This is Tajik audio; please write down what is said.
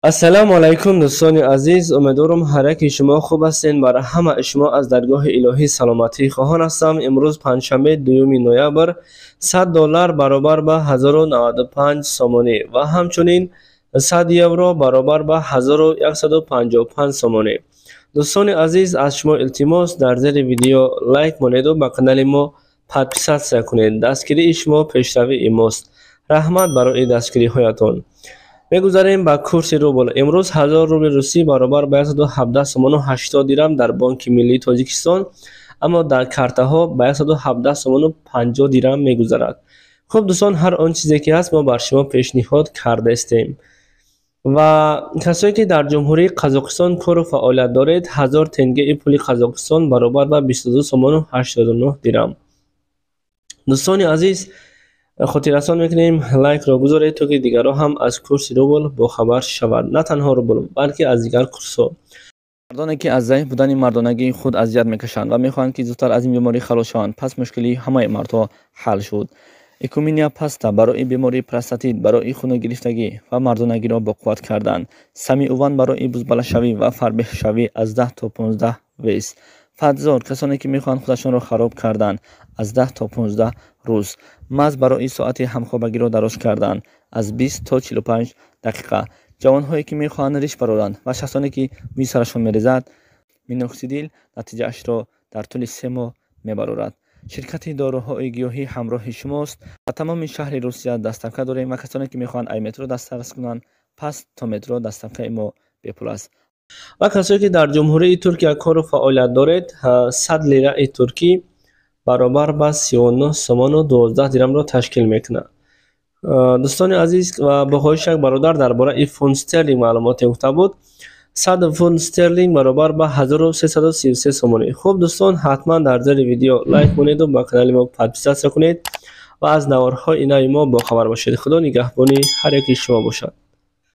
Ассалому алайкум, дӯстони азиз. Умедворам, ҳар яки шумо хуб ҳастед. Барои ҳамаи шумо аз даргоҳи илоҳӣ саломатӣ хоҳон ҳастам. Имрӯз панҷшанбе, 2 ноябр. 100 доллар баробар ба 1095 сомонӣ ва ҳамчунин 100 евро баробар ба 1155 сомонӣ. Дӯстони азиз, аз шумо илтимос, дар зери видео лайк монеду ба канали мо подписаться кунед. Дастгирии шумо пешравии мост. Раҳмат барои дастгириҳоятон. Мегузарем ба курси рубл. Имрӯз 1000 рубли русӣ баробар ба 117 сомону 80 дирам дар Бонки миллии Тоҷикистон, аммо дар картаҳо ба 117 сомону 50 дирам мегузарад. Хуб, дӯстон, ҳар он чизе ки ҳаст, мо бар шумо пешниҳод кардаистем. Ва касое ки дар Ҷумҳурии Қазоқистон кору фаъолият доред, 1000 тенгеи пули Қазоқистон баробар ба 22 сомону 89 дирам. Дӯстони азиз, хотиррасон мекунем, лайкро гузоред, то ки дигарон ҳам аз курси рубл бохабар шаванд, на танҳо рубл, балки аз дигар курсҳо. Мардоне ки аз заиф будани мардонагии худ азият мекашанд ва мехоҳанд, ки зудтар аз ин беморӣ халос шаванд, пас мушкилии ҳамаи мардҳо ҳал шуд. Экуминия паста барои бемории простатит, барои хуногирифтагӣ ва мардонагиро боқувват кардан. Самиуван барои бузбалашавӣ ва фарбеҳшавӣ, аз 10 то 15 вес. Фатзор, касоне ки мехоҳанд худашонро хароб кардан, аз 10 то 15 рӯз. Маз барои соати ҳамхобагиро дароз кардан, аз 20 то 45 дақиқа. Ҷавонҳое ки мехоҳанд риш бароранд ва шахсоне ки мӯи сарашон мерезад, миноксидил натиҷаашро дар тӯли 3 моҳ мебарорад. Ширкати доруҳои гиёҳӣ ҳамроҳи шумост ва тамоми шаҳри Русия доставка дорем. Ва касоне ки мехоҳанд ай метро дастрас кунанд, пас то метро доставкаи мо бепул аст. Ва касое ки дар Ҷумҳурии Туркия кору фаъолият доред, 100 лираи туркӣ баробар ба 39 сомону 12 дирамро ташкил мекунад. Дӯстони азиз, ва бо хоҳиши як бародар дар бораи фунт стерлинг маълумоте гуфта буд, 100 фунт стерлинг баробар ба 1333 сомонӣ. Хуб, дӯстон, ҳатман дар зери видео лайк монеду ба канали мо подписаться кунед ва аз наворҳои нави мо бохабар бошед. Худо нигаҳбони ҳар яки шумо бошад.